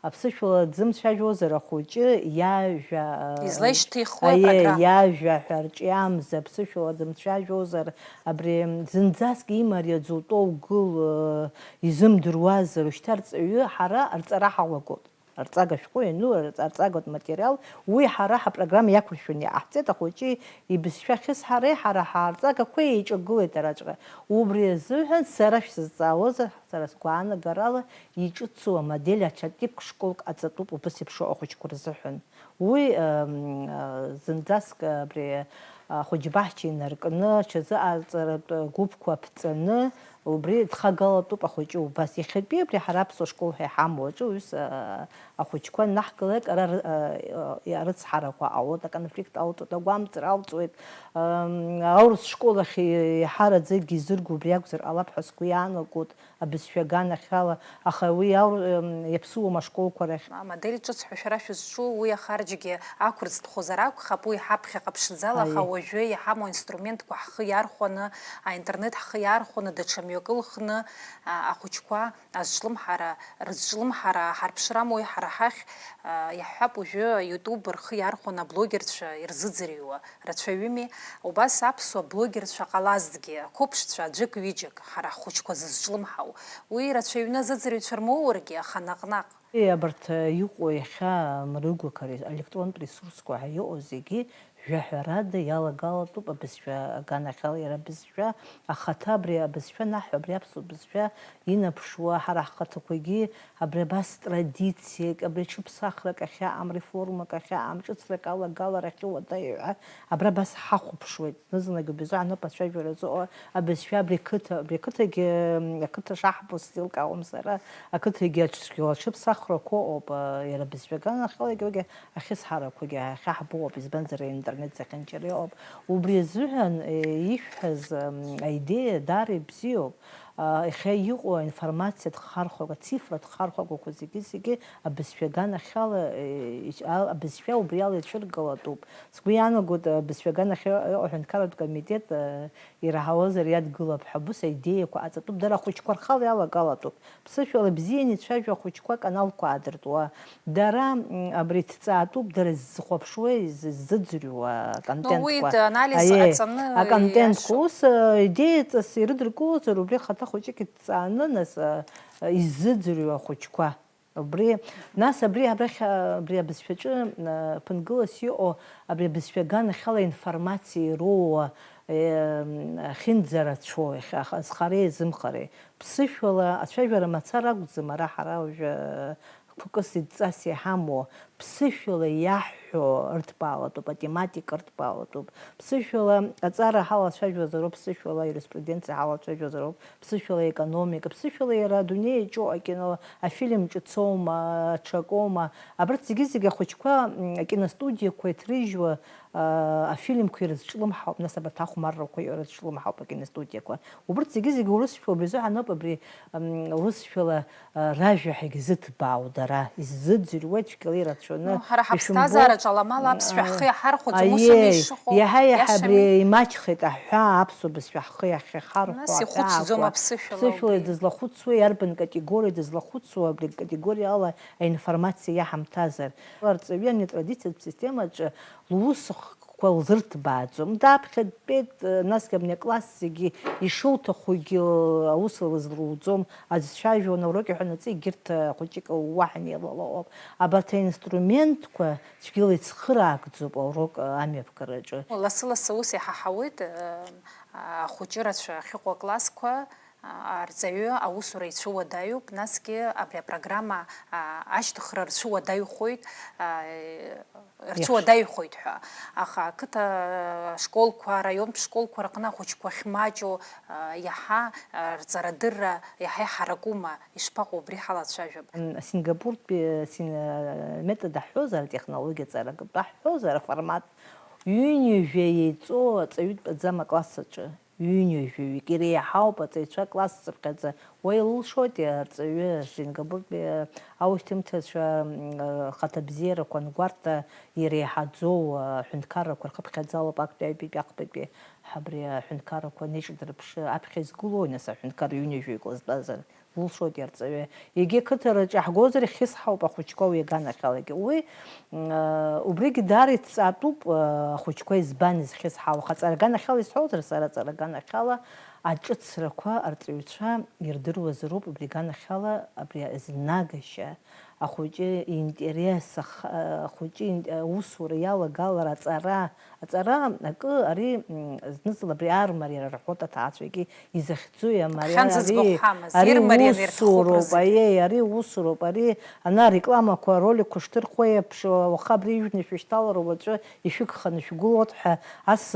Аԥсышәала дзымцәажәозар ахәыҷы иажәа, излаишьҭихуеи аиеи, апрограмма? Иажәа ҳәа рҿиамза, аԥсышәала дымцәажәозар, абри зынӡаск имариаӡоу тәоу гыл, изымдыруазар, ушьҭа арҵаҩы ҳара арҵара ҳалагоит. Арҵага шәҟәы иану, арҵ-, арҵагатә материал, уи ҳара ҳапрограмма иақәыршәаны иҟаҳҵеит, ахәыҷы ибызшәа ахьысҳареи ҳара ҳарҵагақәеи еиҿагылеит араҵәҟьа. Убри азыҳәан сара шәсызҵаауазар, сара сгәаанагарала иҿыцу амодель аҽа типк школк аҵатәуп убас еиԥшу ахәыҷқәа рзыҳәан. Уи, ам, а, зынӡаск абри ахәыҷбаҳча инаркны, аҽазыҟаҵаратә гәыԥқәа ԥҵаны, убри дхагалатәуп ахәыҷы убас. Иахьатәи абри ҳара аԥсуа школ ҳәа иҳамоу аҿы уҩыза, а, ахәыҷқәа наҳгалак ара ры-, а, а, арыцҳарақәа ҟалоит, аконфликт алҵуеит, агәамҵра алҵуеит. Ам, аурыс школ ахь еиҳараӡакгьы изырго убри акәзар ҟалап ҳәа сгәы иаанагоит, абызшәа аганахьала, аха уи ау-, ам, иаԥсуам ашколқәа рахь. Амодель ҿыц ҳәа шәара шәызҿу, уи ахарџьгьы ақәырӡтәхозар акәхап, уи ҳаԥхьаҟа ԥшӡала, аха, аиеи, уажәы иҳамоу аинструментқәа ҳхы иархәаны, аинтернет ҳхы иархәаны, даҽа мҩакы лхны, а, ахәыҷқәа азҿлымҳара, рызҿлымҳара ҳарԥшрам уи ҳара ҳахь, а, иаҳҳәап, уажәы YouTube рхы иархәаны аблогерцәа ирзыӡырҩуа рацәаҩыми, убас аԥсуа блогерцәа ҟалазҭгьы, ақәыԥшцәа аӡәык-ҩыџьак, ҳара ҳхәыҷқәа зызҿлымҳау, уи рацәаҩны азыӡырҩцәа рмоургьы, аха наҟ-наҟ. Иабарҭ иҟоу иахьа мрыгәақәа ре-, електронтә ресурсқәа ҳәа иҟоу зегьы жәаҳәарада иалагалатәуп абызшәа аганахьала, иара абызшәа ахаҭа, абри абызшәа наҳҳәо, абри аԥсуа бызшәа инаԥшуа, ҳара ҳхаҭақәагьы абри абас традициак, абри ҽыԥсахрак ахьаам, реформак ахьаам, ҿыцрак алагалара ахьыуадаҩу ҳәа абра абас ҳахәаԥшуеит. Зны-зынлагьы убри азы ҳаноуп ацәажәара зыҟоу абызшәа абри ақыҭа, абри ақыҭагьы, м, ақыҭа шаҳбо сзеилкаауам сара, ақыҭагьы аҽ-, аҽыԥсахрақәа ыҟоуп, а, иара абызшәа аганахьала егьаурҭгьы ахьысҳарақәагьы ахьаҳбо ыҟоуп, избанзар, аинтернет зехьынџьара иҟоуп. Убри азыҳәан, е, ишәҳәаз, м, аидеиа даара ибзиоуп. А, иахьа иҟоу аинформациатә хархәага, ацифратә хархәагақәа зегьы-зегьы абызшәа аганахьала, е, ич-, ал-, абызшәа убриала ицәыргалатәуп. Сгәы иаанагоит, абызшәа аганахьала иҟоу аҳәынҭқарратә комитет, а, ираҳауазар иадгылап ҳәа, убыс аидеиақәа ҟаҵатәуп, дара ахәыҷқәа рхала иалагалатәуп. Ԥсышәала бзианы ицәажәо ахәыҷқәа аканалқәа аадыртуа, дара, м, абри ҭҵаатәуп, дара ззыхәаԥшуеи ззыӡырҩуа, ну, уи аконтентқәа. Анализ, аиеи, ҟаҵаны, аконтентқәа иашоуп. Ус, а, идеиаҵас ирыдыркылозар, убри ахаҭа хәыҷык идҵааны, нас, а, а, иззыӡырҩуа ахәыҷқәа. Убри, нас абри абрахь, а, абри абызшәаҿы, а, ԥынгылас иҟоу, абри абызшәа аганахьала информациа ироуа, е, м, ахьынӡарацәоу, иахьа-, аха-, зхареи зымхареи. Ԥсышәала ацәажәара мацара акәӡам, ара ҳара уажәы, а, Ԥкыс идҵас иҳамоу, ԥсышәала иаҳҳәо рҭбаалатәуп, атематика рҭбаалатәуп. Ԥсышәала аҵара ҳалацәажәозароуп, ԥсышәала аиуриспруденциа ҳалацәажәозароуп, ԥсышәала аекономика, ԥсышәала иара адунеи иаҿу акино, афильм ҿыцоума, аҽакоума, абарҭ зегьы-зегьы ахәыҷқәа, м, акиностудиақәа иҭрыжьуа, а, афильмқәа ирызҿлымҳауп, нас абарҭ ахәмаррақәа ирызҿлымҳауп акиностудиақәа. Убырҭ зегьы-зегьы урысшәа, убри азыҳәан ауп абри, м, урысшәала ражәа ҳагьзыҭбаау дара, иззыӡырҩуеит цәгьала ирацәаны. Ну, ҳара ишәымбо-, ҳаԥсҭазаараҿы аламала аԥсшәа ҳхы иаҳархәаӡом, ус иаиеи, еишыҟоу иаҳа-иаҳа иашами? Абри имаҷхеит аҳәаа, аԥсуа бызшәа ҳхы иахьахархәа нас аҳәаа ихәыцӡом акәу, аԥсышәала ԥсышәала убри. Дызлахәыцуеи, арбан категориа дызлахәыцуа, абри акатегориа ала аинформациа иаҳамҭазар? Арҵаҩы ани атрадициатә системаҿы лус хкқәа лзырҭбааӡом. Даԥхьа дтәеит, насгьы абни акласс зегьы ишылҭахугьы аус лызлуӡом, аӡә дцәажәон, аурок иҳәонаҵы егьырҭ хәыҷык уаҳа инеилалоуп. Абарҭ аинструментқәа цәгьала ицхыраагӡоуп аурок амҩаԥгараҿы. Лассы-лассы ус иҳаҳауеит, ахәыҷы рацәа ахьыҟоу аклассқәа, арҵаҩы аусура ицәуадаҩуп, насгьы абри апрограмма, а, ашьҭыхра рцәуадаҩхоит, а, рцәуадаҩхоит ҳәа. Аха ақыҭа школқәа, араионтә школқәа рҟны ахәыҷқәа ахьмаҷу, а, иаҳа, а, рҵарадырра иаҳа иҳаракума? Ишԥаҟоу, убри ҳалацәажәап. М, Сингапуртәи, син-, метод аҳҳәозар, атехнологиа ҵаракы аҳҳәозар, аформат ҩынҩажәа еиҵоу аҵаҩы дтәаӡам акласс аҿы. Ҩынҩажәаҩык иреиҳауп аҵаҩцәа акласс цыԥхьаӡа. Уа илылшоит арҵаҩы, Сингапуртәи аушьҭымҭацәа, м, рхаҭабзиарақәа ангәарҭа иреиҳаӡоу аҳәынҭқаррақәа рхыԥхьаӡалоуп актәи аҩбатәи, ахԥатәи. Абри аҳәынҭқаррақәа неиҿдырԥшы, аԥхьа изгылои, нас, аҳәынҭқар ҩынҩажәаҩык лызтәазар? Лылшоит иарҵаҩы. Егьи қыҭараҿы иаҳгозар, ихьысҳауп ахәыҷқәа уи аганахьалагьы. Уи, м, убригьы даара иҭҵаатәуп, ахәыҷқәа избан изхьысҳауа? Аха аҵара аганахьала исҳәозар, сара аҵара аганахьала аҿыцрақәа арҵаҩцәа ирдыруазароуп, убри аганахьала абри азнагашьа, ахәыҷы иинтерес, ах-, ахәыҷы ин-, аусура иалагалара, аҵара, аҵара акы, ари, м, зны-зынла абри армариара рҳәоит аҭаацәагьы, изахьӡу иамариа, Гәхьан ари, зыӡбахә ҳамаз, ари ирмарианы ирҭахуп усуроуп, рзыҳәан. Аиеи, ари усуроуп, ари ана рекламақәа, роликқәа шҭырхуа еиԥш, уаха абри ижәны ишәышьҭалароуп, уаҵәы ишәыгханы шәгылоит ҳәа, ас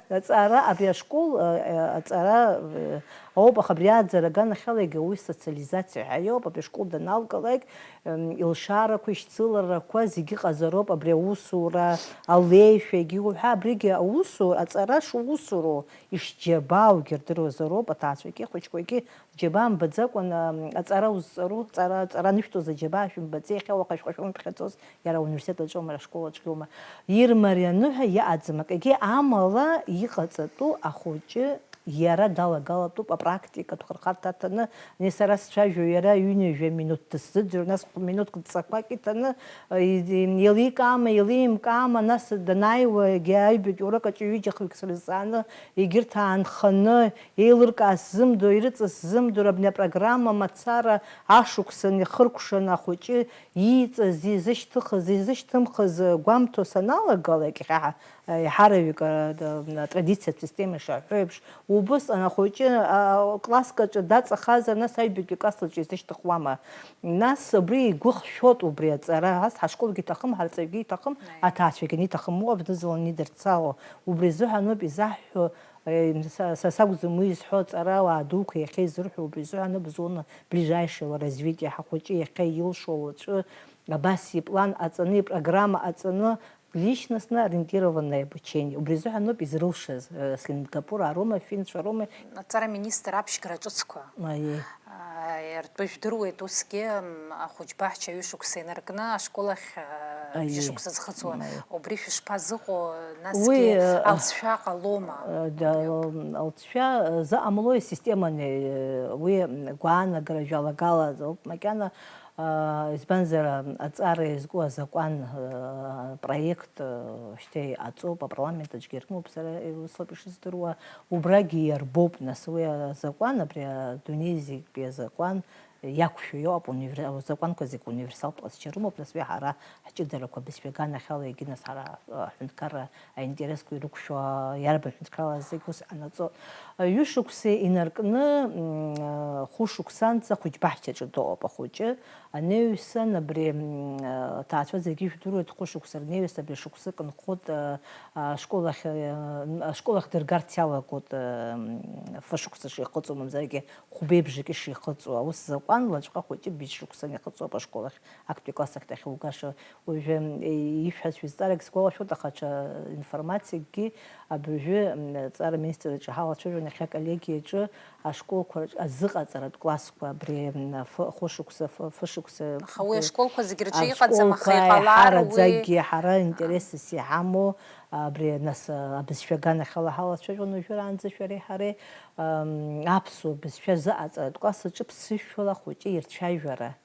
аҵара, абри ашкол, а, а, аҵара, а, ауп, аха абри ааӡара аганахьала иагьа уи социализациа ҳәа иоуп, абри ашкол даналгалак, м, илшарақәа, ишьцыларақәа зегьы ҟазароуп, абри аусура, алеишәагьы уҳәа, абригьы аусу-, аҵара шусуроу, ишџьабааугьы рдыруазароуп, аҭаацәагьы, ахәыҷқәагьы џьабаа мбаӡакәан, ам, аҵара узҵару, ҵара, аҵара анышәтәыз аџьабаа шәымбаӡеи, иахьа уаха шәҟәа шәымԥхьаӡоз, иара ауниверситет аҿоума, ашкол аҿиоума, ирмарианы ҳәа иҟаӡам. Акгьы амала иҟаҵатәу ахәыҷы иара далагалатәуп апрактикатә хырхарҭа аҭаны, ани сара сцәажәо, иара ҩынҩажәа минуҭ дысзыӡырҩуан, нас хә-, минуҭк ҵақәак иҭаны, и-, и-, еиликаама, еилимкаама, нас данааиуагьы аҩбатәи урок аҿы ҩыџьа-хҩык срызҵааны, егьырҭ аанханы, еилыркаа сзымдо, ирыҵаз сзымдо, абни апрограмма мацара ашықәсан ихыркәшаны ахәыҷы ииҵаз, изышьҭыхыз, изышьҭымхыз гәамҭо саналагалак, иахьа ҳа-, еиҳараҩык, а, да, атрадициатә система ишаҳҳәо еиԥш, убысҟан ахәыҷы, а, класск аҿы даҵахазар, нас аҩбатәи класск аҿы изышьҭыхуама? Нас убри игәы хшәот убри аҵара, ас ҳашколгьы иҭахым, ҳарҵаҩгьы иҭахым, Аи. Аҭаацәагьы аниҭахым, уа абнызалан идырцало. Убри азыҳәаноуп изаҳҳәо, Е, са, са сакәӡам уи изҳәо, аҵарауаа дуқәа иахьа изырҳәо убри азыҳәан ауп, зона ближайшего развития ҳахәыҷы иахьа илшо уаҵәы абас иплан аҵаны, ипрограмма аҵаны, личностно ориентированное обучение. Убри азыҳәан ауп изрылшаз, э, Сингапур ароума, финцәа роума. Аҵара министр аԥшьгара ҿыцқәа. Аиеи. Аа, ртәы жәдыруеит, усгьы, м, ахәыҷ баҳча ҩышықәса инаркны ашкол ахь, аа, Аиеи. Бжьышықәса зхыҵуа. Аиеи. Убри шәышԥазыҟоу, насгьы Уи, э, алҵшәа ҟалома? Э, да, Убриоуп. Ал-, алҵшәа, э, заҟамлои асистеманы, э, уи, м, гәаанагара жәалагалазоуп. Макьана, аа, избанзар, аҵара иазку азакәан, э, проект, э, шьҭа иҟаҵоуп, апарламент аҿгьы ирымоуп, сара, э, усоуп ишыздыруа, убрагьы иарбоуп, нас, уи азакәан, абри адунеи зегьтәи азакәан, Иақәшәо иоуп, универ-, азакәанқәа зегь универсалтә ҟазшьа рымоуп, нас уи ҳара ҳҷыдарақәа бызшәа аганахьала егьи нас ҳара, а, аҳәынҭқарра аинтересқәа ирықәшәо, а, иарбан ҳәынҭқарра зегь ус ҟанаҵо. А, ҩышықәса инаркны, м, а, хәышықәсанӡа хәыҷбаҳчаҿы дыҟоуп ахәыҷы. Анаҩсан абри, м, а, аҭаацәа зегьы ижәдыруеит, хәышықәса рнаҩс абри шықәсык нхоит, а, а, ашкол ахь, а, ашкол ахь дыргарц иалагоит, а, м, фышықәса шихыҵуа, мамзаргьы хәбеибжак ишихыҵуа, аус закәанлаҵәҟьа хәыҷы быжь шықәсан ихыҵуа ашкол ахь, актәи класс ахь дахьугаша. Уажәы, е, ишәҳәаз шәызҵаарагь сгәалашәоит, аха ҽа информациакгьы абыржәы, м, аҵара аминистрраҿы ҳалацәажәон, иахьа аколлегиаҿы ашколқәа рҿы азыҟаҵаратә классқәа абри, м, ф-, хәышықәса, ф-, фышықәса, Аха уи ашколқәа зегь рҿы иҟаӡам, аха ашколқәа иҟалар уи иҳараӡакгьы ҳара интересс иҳамоу, абри нас, а, абызшәа аганахьала ҳалацәажәон уажәраанӡа шәареи ҳареи, ам, аԥсуа бызшәа азыҟаҵаратә класс аҿы ԥсышәала ахәыҷы ирцәажәара,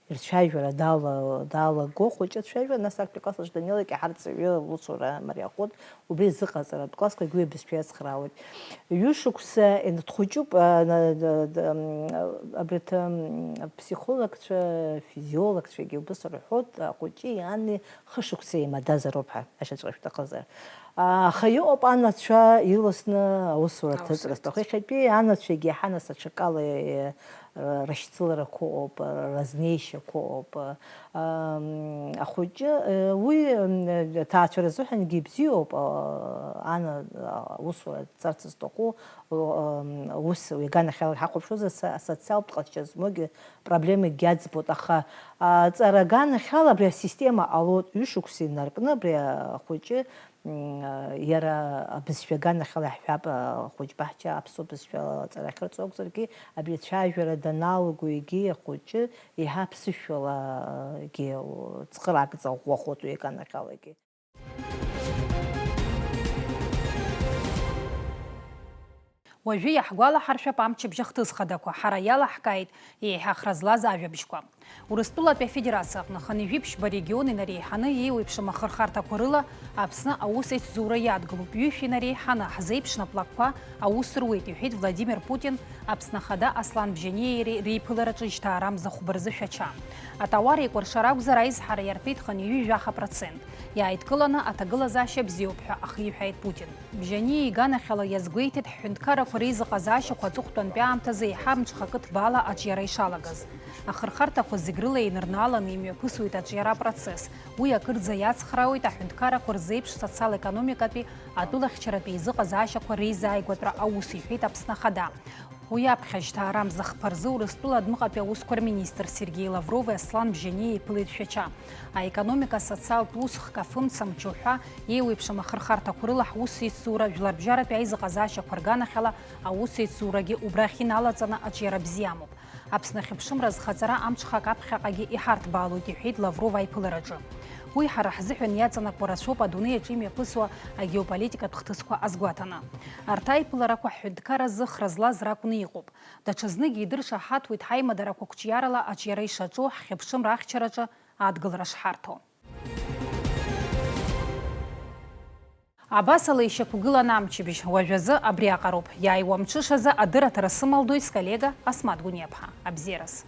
ирцәажәара дала-, далаго, хәыҷы ацәажәара, нас актәи класс аҿы даннеилак иҳарҵаҩы лусура мариахоит, убри азыҟаҵаратә классқәагь уи абызшәа иацхраауеит. Ҩышықәса, ин-, дхәыҷуп, а, на-, да-, да-, м, абарҭ, м, аԥсихологцәа, физиологцәагьы убыс рҳәоит, ахәыҷи ани хышықәса еимадазароуп ҳәа, ашьаҵәҟьа шәҭахызар. Аха иҟоуп анацәа ирласны аусура Аусура ҭыҵра зҭаху. Иахьатәи анацәагьы иаҳа нас аҽакала, э, рышьцыларақәа ыҟоуп, разнеишьақәа ыҟоуп. Ам, ахәыҷы, э, уи, м, аҭаацәа рзыҳәангьы ибзиоуп, а, ана-, аусура дцарц зҭаху, ам, ус уи аганахьала ҳахәаԥшуазар, са-, асоциалтә ҟазшьа змоугьы проблемакгьы аӡбоит, аха, а, аҵара аганахьала абри асистема ҟалоит, ҩышықәса инаркны абри ахәыҷы, м, а, иара абызшәа аганахьала иаҳҳәап, а, ахәыҷ баҳча аԥсуа бызшәала аҵара ахьырҵо акәзаргьы, абри ацәажәара даналаго егьи ахәыҷы еиҳа аԥсышәалагьы цхыраагӡа ӷәӷәахоит уи аганахьалагьы. Уажәы иаҳгәалаҳаршәап амчыбжь ахҭыс хадақәа, ҳара иалаҳкааит еиҳа хра злаз ажәабжьқәа. Урыстәылатәи Афедерациа аҟны хынҩажәи ԥшьба регион инареиҳаны еиуеиԥшым ахырхарҭақәа рыла Аԥсны аус еицзура иадгылоуп. Ҩышә инареиҳаны ҳзеиԥшны аплакқәа аус руеит, иҳәеит Владимир Путин Аԥсны Ахада Аслан Бжьаниеи иареи реиԥылараҿы жьҭаарамза хәба рзы Шәача. Атауар еикәыршар акәзар, аизҳара иартәеит хынҩажәи жәаха процент. Иааидкыланы аҭагылазаашьа бзиоуп ҳәа ахиҳәааит Путин. Бжьаниа иганахьала иазгәеиҭеит ҳҳәынҭқаррақәа реизыҟазаашьақәа аҵыхәтәантәи аамҭазы еиҳа амҽхакы ҭбаала аҿиара ишалагаз. Ахырхарҭақәа зегь рыла инарнааланы имҩаԥысуеит аҿиара апроцесс. Уи акырӡа иацхраауеит аҳәынҭқаррақәа рзеиԥш социал-економикатәи, атәылахьчаратәи еизыҟазаашьақәа реизааигәатәра аус, иҳәеит Аԥсны Ахада. Уи аԥхьа жьҭаарамза хԥа рзы Урыстәыла адәныҟатәи аусқәа рминистр Сергеи Лаврови Аслан Бжьаниеи еиԥылеит Шәача. Аекономика, асоциалтә ус, хкафымца, мчы уҳәа, еиуеиԥшым ахырхарҭақәа рыла ҳус еицзура, жәларбжьаратәи аизыҟазаашьақәа рганахьала аус еицзурагьы убрахь иналаҵаны аҿиара бзиа амоуп. Аԥсны ахьыԥшымра азхаҵара амҽхак аԥхьаҟагьы иҳарҭбаалоит, иҳәеит Лавров аиԥылараҿы. Уи ҳара ҳзыҳәан иаҵанакуа рацәоуп адунеи аҿы имҩаԥысуа агеополитикатә хҭысқәа азгәаҭаны. Арҭ аиԥыларақәа ҳҳәынҭқарра азы хра злаз ракәны иҟоуп. Даҽазныкгьы идыршаҳаҭуеит ҳаимадарақәа қәҿиарала аҿиара ишаҿу, ҳхьыԥшымра ахьчараҿы адгылара шҳарҭо. Абасала ишьақәгылан амчыбжь, уажәазы абриаҟароуп. Иааиуа мҽышазы адырраҭара сымалдоит сколлега Асмаҭ Гәыниаԥҳа. Абзиараз.